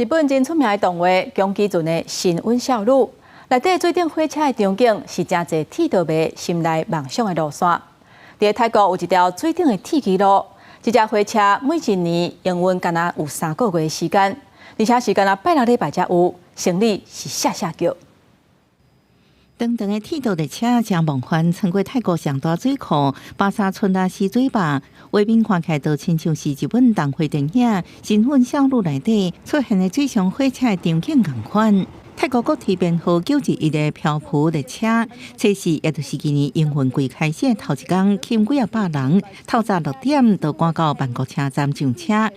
日本真出名的動畫宮崎駿的《神隱少女》內底水頂火車的場景是誠濟鐵道迷心內夢想的路線。佇泰國有一條水頂的鐵枝路，這隻火車每一年營運干焦有3個月的時間，而且是干焦拜六禮拜才有，生理是嚇嚇叫。長長的鐵道列車誠夢幻，穿過泰國上大水庫巴沙春拉溪水壩，畫面看起來就親像是日本動畫電影《神隱少女》內底出現的水上火車的場景仝款。泰國國鐵編號921的漂浮列車，測試也就是今年營運季開始的頭一工，吸幾仔百人，透早6點就趕到曼谷車站上車。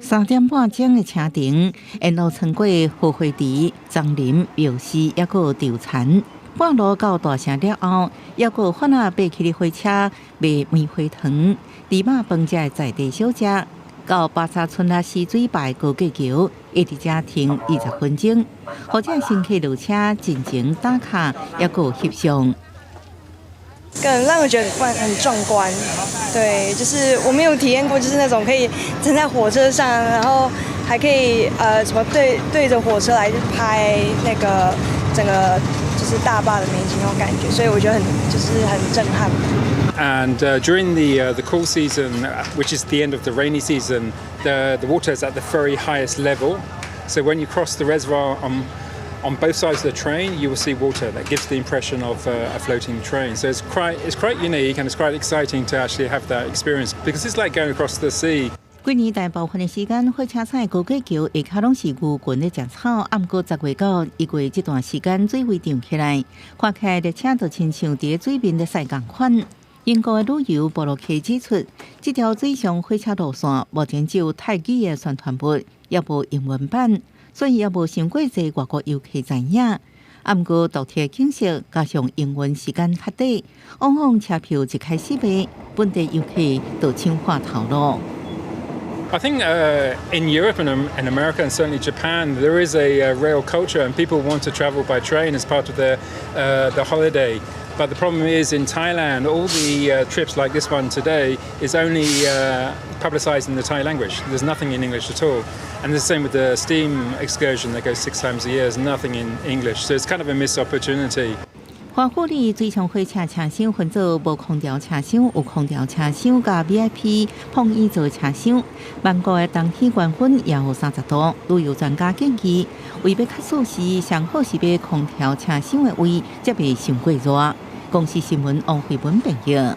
3點半鐘的車程，沿路穿過荷花池、樟林、廟寺，抑閣有稻田。半路到大城了後，抑閣翻仔爬起的火車賣棉花糖、豬肉飯遮的在地小食，到巴沙春拉溪水壩高架橋，會佇遮停20分鐘，予遮乘客落車盡情打卡，抑閣翕相。更讓我覺得很壯觀，對，就是我沒有體驗過，就是那種可以站在火車上，然後還可以什麼對着火車來拍那個整個就是大壩的美景那種感覺，所以我覺得很就是很震撼。 And during the cool season, which is the end of the rainy season, the water is at the very highest level. So when you cross the reservoir on both sides of the train, you will see water. That gives the impression of a floating train. So it's quite unique and it's quite exciting to actually have that experience because it's like going across the sea. 幾年大部分的時間，火車站的高架橋下跤攏是牛群咧食草。毋過10月到1月這段時間，水位漲起來，看起來列車就親像佇水面咧駛仝款。英國的旅遊部落客指出，這條水上火車路線目前只有泰語的宣傳物，也無英文版，所以也無傷過濟外國遊客知影。毋過獨特景色加上營運時間較短，往往車票一開始賣，本地遊客就搶破頭囉。 I think in Europe and in America and certainly Japan, there is a rail culture and people want to travel by train as part of their holiday. But the problem is in Thailand, all the trips like this one today is only publicized in the Thai language. There's nothing in English at all. And the same with the steam excursion that goes six times a year, there's nothing in English. So it's kind of a missed opportunity. 華富里水上火車車廂分做無空調車廂、有空調車廂佮 VIP 碰椅座車廂。曼谷的冬天高溫也有30度。旅遊專家建議，為欲較舒適，上好是買空調車廂的位，才袂傷過熱。公視新聞王慧文編譯。